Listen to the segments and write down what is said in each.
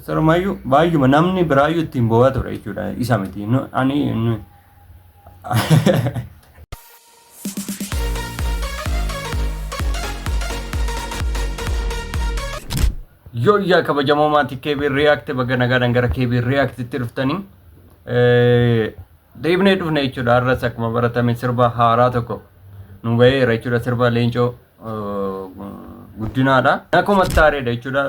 Sirumayyuu baay'uma namni biraayyuu ittiin boo'aa ture jechuudha isa miti. Ani Yooyyaa kabajamoo maatii KB React baga nagaadhaan gara KB Reactitti dhuftanii deebinee dhufne jechuudha. Har'as akkuma baratame sirba haaraa tokko nu baheera jechuudha. Sirba Leencoo Guddinaadha. Akkuma taareedha jechuudha.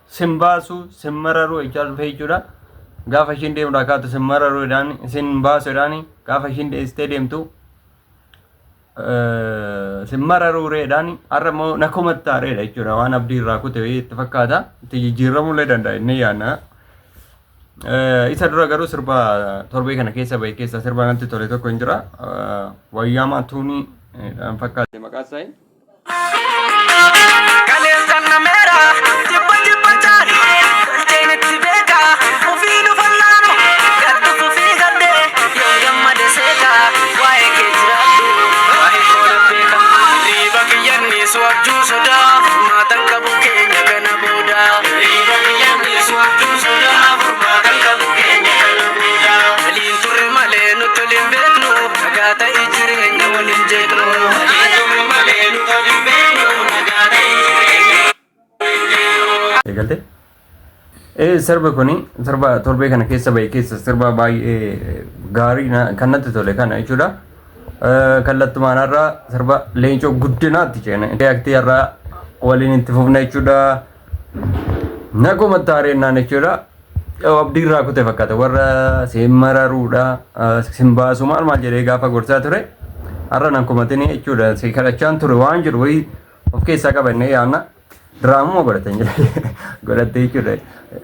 Sin baasu sin mararu jechaa dhufe jechuudha. Gaafa ishiin deemudha kaatu sin mararu jedhaan sin baasu jedhaan gaafa ishiin deessitee deemtu sin mararuu reedhaan har'a immoo na komattaa reedha jechuudha waan abdii irraa kute itti fakkaata itti jijjiiramuu illee danda'a inni yaadna. Isa dura garuu sirba torbee kana keessa bahe keessa sirba natti tole tokko hin jira. Wayyaamaa Tuunii dhaan fakkaate maqaa isaa. Kaleessan nameera jibba jibba caani galcheen itti beeka ofii nu fallaanu gaddu fufii gadde yoo gammade seeka waa'ee kee jiraadhu waa'ee koo beeka riiba kiyyanniisu abjuu sodaa furmaatan qabu keenya kana booda riiba kiyyanniisu abjuu sodaa furmaatan qabu keenya kana booda waliin turre malee nuti waliin beeknu nagaa ta'e jireenya waliin jeeqnu waliin turre malee nuti waliin beeknu nagaa ta'e jireenya Eegalte. Sirbi kuni sirba torbee kana keessa bahe keessa sirba baay'ee gaarii kan natti tole kana jechuudha. Kallattumaan har'a sirba Leencoo Guddinaatti ceena. Reaaktii har'a waliin itti fufna jechuudha. Naguma taareenaan jechuudha. Abdii irraa kute fakkaata warra siin mararuudha sin baasu maal maal jedhee gaafa gorsaa ture har'a nan komatini jechuudha si kadhachaan ture waan jedhu wayii of keessaa qaba innee yaanna diraamuma godhatan jedhe godhatte jechuudha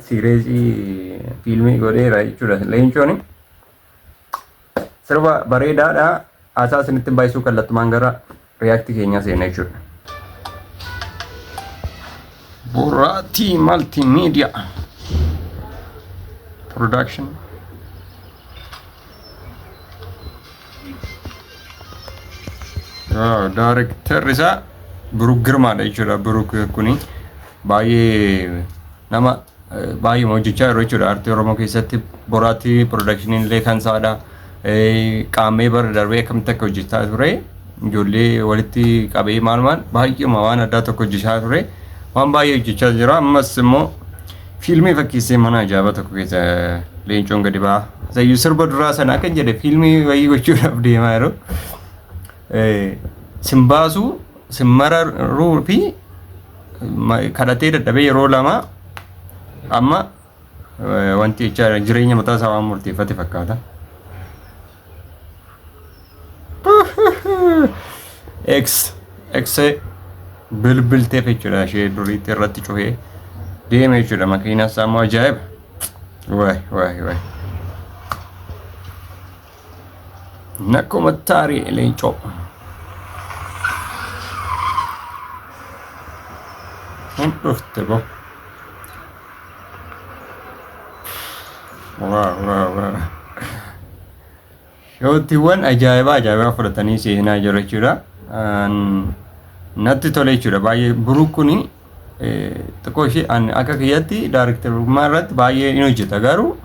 siireesii fiilmii godheera jechuudha leencooni sirba bareedaadha haasaa isinitti hin baay'isuu kallattumaan gara react keenyaa seena jechuudha. Boraatii Multimedia Production. Daarektarri isaa Biruk Girmaadha jechuudha. Biruk kuni baay'ee nama baay'ee hojjechaa jiru jechuudha. Aartii Oromoo keessatti Boraatii Piroodakshinii illee kan isaadha. Qaammee bara darbee akkamitti akka hojjechaa ture ijoollee walitti qabee maal maal baay'eema waan addaa tokko hojjechaa ture. Waan baay'ee hojjechaa jira. Ammas immoo Fiilmii fakkeessee mana ajaa'ibaa tokko keessa leencoon gadi ba'a. Sayyuu sirba duraa sana akkan jedhe fiilmii wayii gochuudhaaf deemaa yeroo sin baasuu sin mararuu fi kadhatee dadhabee yeroo lama amma wanti jecha jireenya mataa isaa waan murteeffate fakkaata. X X bilbilteef jechuudha ishee duriitti irratti cufee deeme jechuudha makiinaa isaa immoo ajaa'iba. Waay waay waay. Nakkuma taarii leencoo. Hin dhufte boo. Waa waa waa. Shootiiwwan ajaa'ibaa ajaa'ibaa fudhatanii seenaa jiru jechuudha. Natti tole jechuudha. Baay'ee Biruk kuni xiqqoo ishee akka kiyyatti daarektarummaa irratti baay'ee ni hojjeta garuu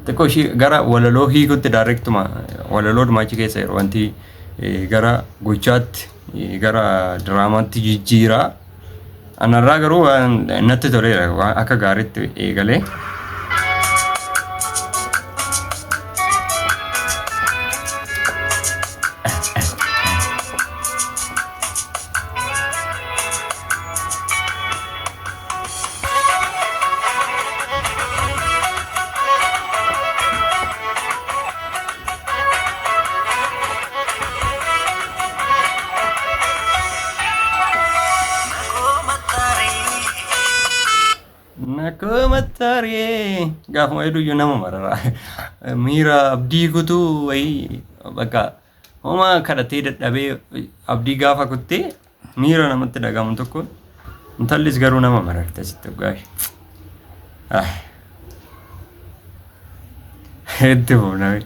xiqqoo ishee gara walaloo hiikutti daarektuma walaloodhuma achi keessa yeroo wanti gara gochaatti gara diraamaatti jijjiiraa. Anarraa garuu waan natti toleera waan akka gaariitti eegalee. Nakoo mattaaree gaafuma hedduuyyuu nama marara. Miira abdii kutuu wayii bakka homaa kadhatee dadhabee abdii gaafa kuttee miira namatti dhagahamu tokko intallis garuu nama mararte asitti dhugaa. Itti fufname.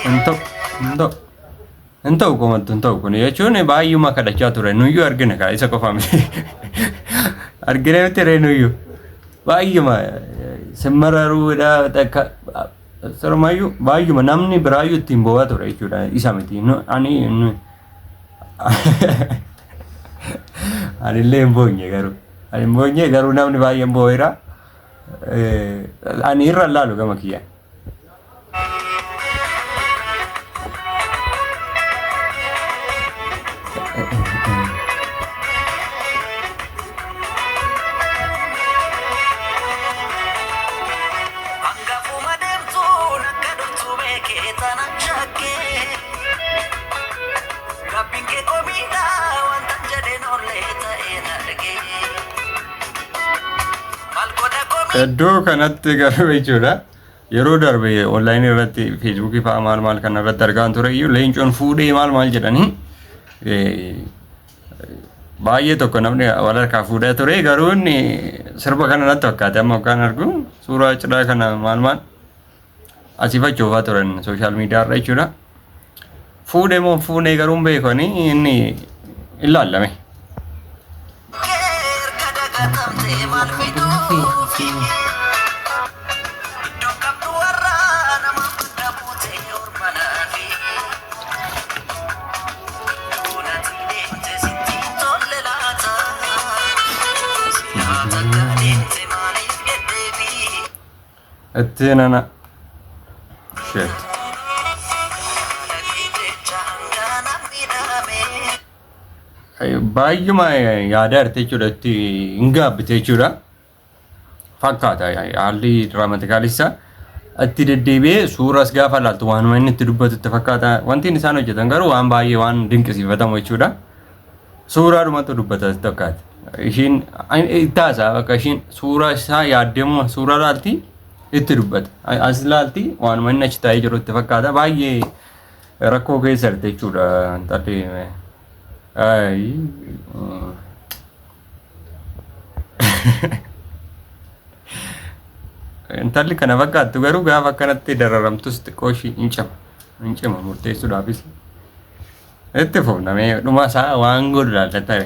Hin ta'u, hin ta'u. Hin ta'u qomattu hin ta'u kun jechuun baay'uma kadhachaa ture nuyyuu argina kaa isa qofa miti. Argina miti ree nuyyuu. Baay'uma simmararuudha takka sirumayyuu baay'uma namni biraayyuu ittiin boo'aa ture jechuudha isa miti. Ani anillee hin boonye garuu. Ani hin boonye garuu namni baay'een boo'eera. Ani irra laalu gama kiyya. Hangafuma deemtuun akka dhuftu beekee tanan shakkee. Rabbiin kee komiidha wanta jedheen ollee ta'een argee. Maal godha komii. Iddoo kanatti garuu jechuudha. Yeroo darbe onlaayinii irratti feesbuukii fa'aa maal maal kana irratti argaan ture iyyuu leencoon fuudhee maal maal jedhanii baay'ee tokko namni wal harkaa fuudhaa ture garuu inni sirba kana natti fakkaate amma kan argu suuraa cidhaa kana maal maal asii fachoofaa turan sooshaal miidiyaa irra jechuudha. Fuudhee moo fuunee garuu hin beekanii inni hin laallame. Erga dagatamtee maal fiduufi? Iddoo qabdu warra nama bakka buutee orma naafi. Duunati deemte sitti tolle laata? Siyaa takka deemte maaliif deddeebii? Itti nana. Shit. Dhaqee jecha hanga namni dhaame. Baay'uma yaada arte jechuudha itti hin gaabbite jechuudha. Fakkaata haalli diraamatikaalissa itti deddeebi'ee suuras gaafa ilaaltu waanuma inni itti dubbatu itti fakkaata. Wanti isaan hojjetan garuu waan baay'ee waan dinqisiifatamu jechuudha. Suuraadhumatu dubbata itti fakkaata. Ishiin itti haasa'a bakka ishiin suuraa isaa yaaddemuma suuraa laalti itti dubbata. As laalti waanuma inni achi taa'ee jiru itti fakkaata. Baay'ee rakkoo keessa jirti jechuudha. Intalli Ay. Intalli kana fakkaattu garuu gaafa akkanatti dararamtus xiqqoo ishii hin cima. Hin cima murteessuudhaafis. Itti fufnamee dhuma isaa waan godhu laalla ta'e.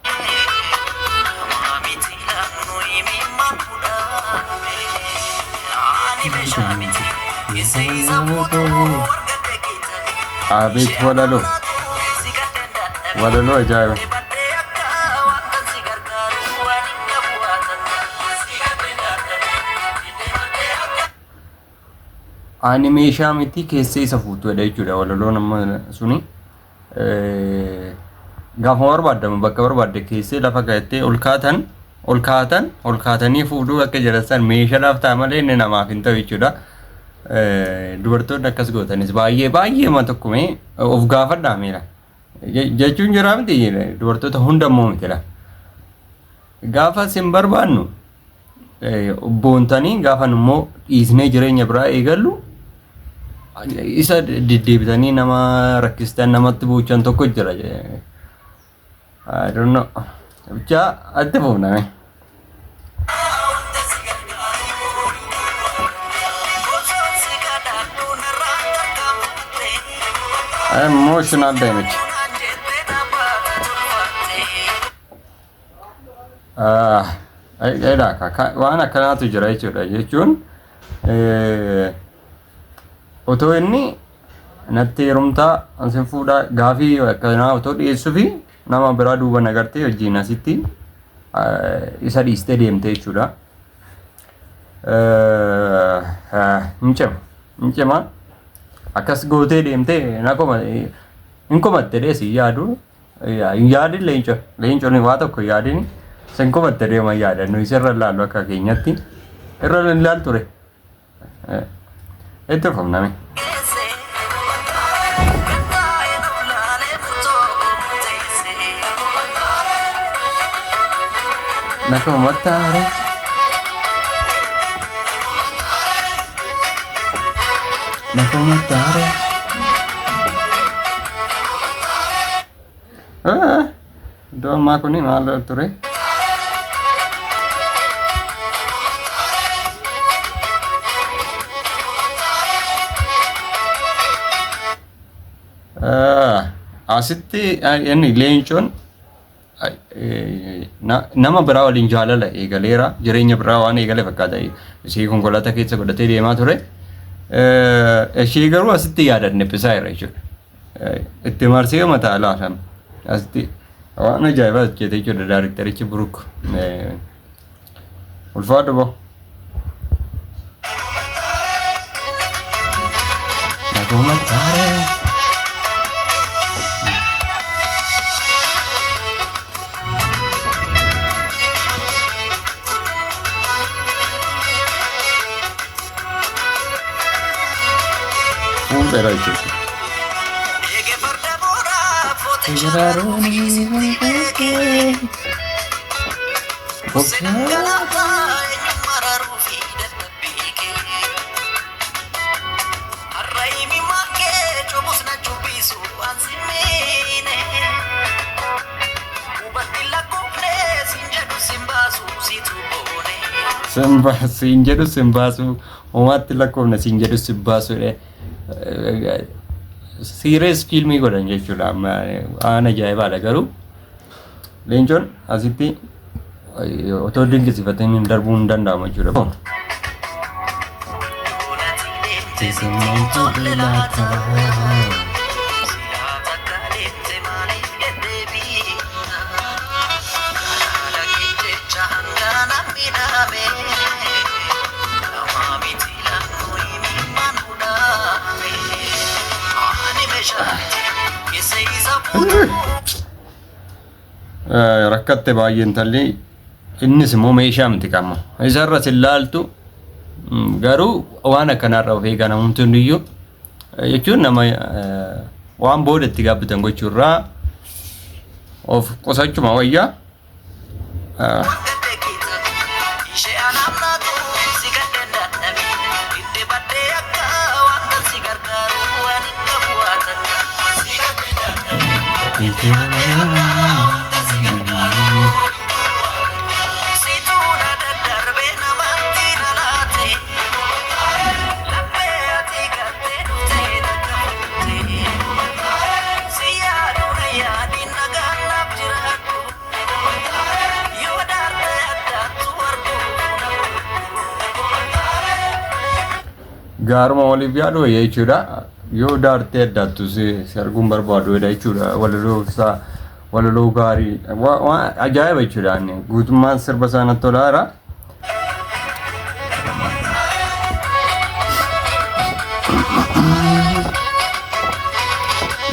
Namaa miti laannoo himimmaan fuudhaa. Ani meeshaa miti keessa isa fuutuu argadhe kiitanii. Abeet walaloo. Si gaddan dadhabee. Walaloo ajaa'iba. Badhee akka wanta si gargaaru waan hin qabu haa ta'u. Si gaddan dadhabee. Ani meeshaa miti keessa isa fuutuudha jechuudha walaloon amma suni. Gaafa barbaadamu bakka barbaadde keessee lafa kaa'attee ol kaatan ol kaatan ol kaatanii fuudhuu akka jedhan san meeshaadhaaf ta'a malee inni namaaf hin ta'u jechuudha. Dubartoonni akkas gootanis baay'ee baay'ee ma tokkumee of gaafadhaa miira. Jechuun jira miti dubartoota hunda immoo mitidha. Gaafa isin barbaannu boontanii gaafa immoo dhiisnee jireenya biraa eegallu isa deddeebitanii nama rakkistan namatti buuchan tokko jira. I don't know. Bichaa itti fufname. Wanta si gargaaru. Osoo si kadhadhu narraa tarkaanfatte. Emotional damage. Naan jettee dhaabbata tolfatte. Edaa waan akkanaatu jira jechuudha jechuun otoo inni natti heerumtaa asin fuudhaa gaafii akkanaa otoo dhiyeessuu fi nama biraa duuba nagartee wajjin asitti isa dhiistee deemte jechuudha. Hin cima hin cima akkas gootee deemtee na koma hin komatte dhees hin yaadu hin yaadin leenco leencoon waa tokko hin yaadin sin komatte deema yaadannu isirra ilaallu akka keenyatti irra ilaal ture. Itti fufname. Geesse. Gantaa'ee lolaalee murtoo murteesse. Na komattaare. Na komattaare. Iddoo ammaa kuni maal ture? Asitti inni leencoon nama biraa waliin jaalala eegaleera. Jireenya biraa waan eegale fakkaata. Ishee konkolaataa keessa godhatee deemaa ture. Ishee garuu asitti yaadan dhiphisaa jira jechuudha. Itti marsee mataa laafama. Asitti waan ajaa'ibaa hojjete jechuudha daariktarichi Buruk. Ulfaadhu boo. Naguma taaree. Fuudheera jechuudha. Eege farda booraa footee shararuun sitti beekee. Busse dhangala'aa eenyummaa raruu fi dadhabbii kee. Har'a imimmaan kee cubus na cubbisu waan si miine. Hubatti lakkoofne siin jedhu siin baasu situ boone. Siin jedhu sin baasu, homaatti lakkoofne siin jedhu sin baasu. Serious fiilmii godhan jechuudha amma, waan ajaa'ibaadha. Garuu leencoon asitti otoo dinqisiifatanii hin darbuun hin danda'amu jechuudha. Yoonati deemte sitti tolle laata? Silaa takka deemte maaliif deddeebiina? Jaalala kee jecha hangana miidhame. Namaa miti lakkoo imimmaan hudhame. Ani meeshaa miti keessa isa fuutuu. Rakkatte baay'ee intalli, innis immoo meeshaa miti qamma. Isarra sin laaltu garuu waan akkanaarra of eegaa namumti hundiyyuu jechuun nama waan booda itti gaabbitan gochuurraa of qusachuma wayyaa. Gadde keessa ishee anaaf naatu si gaddeen dadhabe itti baddee akka waan kan si gargaaru waan hin qabu waa takka si gaddeen dadhabe itti baddee akka waan kan si gargaaru situu na daddarbee namatti na laate laphee ati gattee dhuftee takka fuute si yaadu na yaadin nagaan naaf jiraadhu. Yoo daarte addaattu arguu na Gaaruma waliif yaadu wayya jechuudha. Yoo daartee addaattu si arguun barbaadu jechuudha. Walaloo isaa walaloo gaarii waan ajaa'iba jechuudha. Inni guutummaan sirba isaa natti tolaara.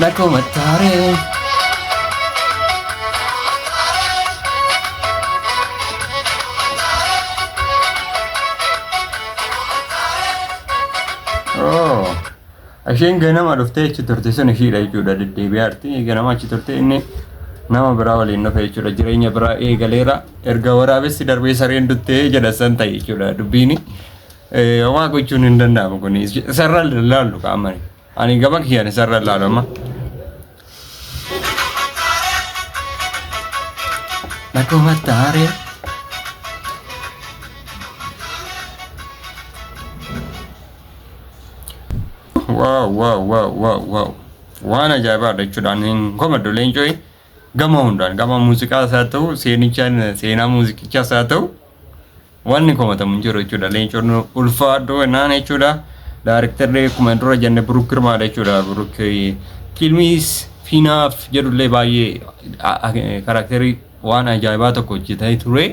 Dhaquma taaree. Oh. Isheen ganama dhuftee achi turte sun ishiidha jechuudha, deddeebi'aa jirti. Ganama achi turte, inni nama biraa waliin dhufe jechuudha. Jireenya biraa eegaleera. Erga waraabessi darbee sareen duttee jedha san ta'e jechuudha dubbiini. Homaa gochuun hin danda'amu kun isarra laallu qaamani. Ani gama kiyyaan isarra laalu amma. Dhaquma taaree. Wow, wow, wow, wow, wow. Waan ajaa'ibaadha jechuudha. Ani hin komadhu, leencoo gama hundaan, gama muuziqaas haa ta'u, seenichaan seenaa muuziqichaas haa ta'u, wanni komatamu hin jiru jechuudha. Leencoon ulfaadhoo naan jechuudha. Daarektarri akkuma dura jenne Buruk Girmaadha jechuudha. Buruk fiilmiis Fiinaaf jedhullee baay'ee karakterii waan ajaa'ibaa tokko hojjetee ture.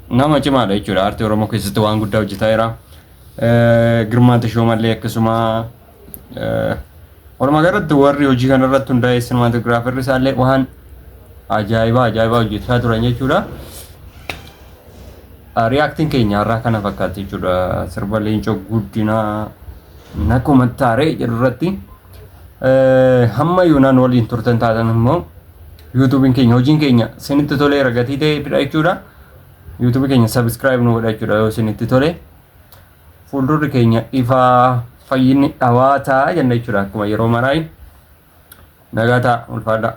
Nama cimaadha jechuudha. Aartii Oromoo keessatti waan guddaa hojjetaa jira. Girmaa Tashoomallee akkasuma, walumaa galatti warri hojii kanarratti hundaa'e sinematoogiraafarri isaallee waan ajaa'ibaa ajaa'ibaa hojjechaa turan jechuudha. Reactiin keenya har'aa kana fakkaata jechuudha. Sirba Leencoo Guddinaa Nakuma Taaree jedhu irratti hamma yoonaan waliin turtan taatan immoo yuutuubiin keenya hojiin keenya isinitti toleera gatii ta'eefidha jechuudha. Yuutuubii keenya subscribe nu godha jechuudha yoo isinitti tole. Fuuldurri keenya ifaa, fayyinni dhawaataa jenna jechuudha akkuma yeroo maraay. Nagaa ta'a, ulfaadhaa.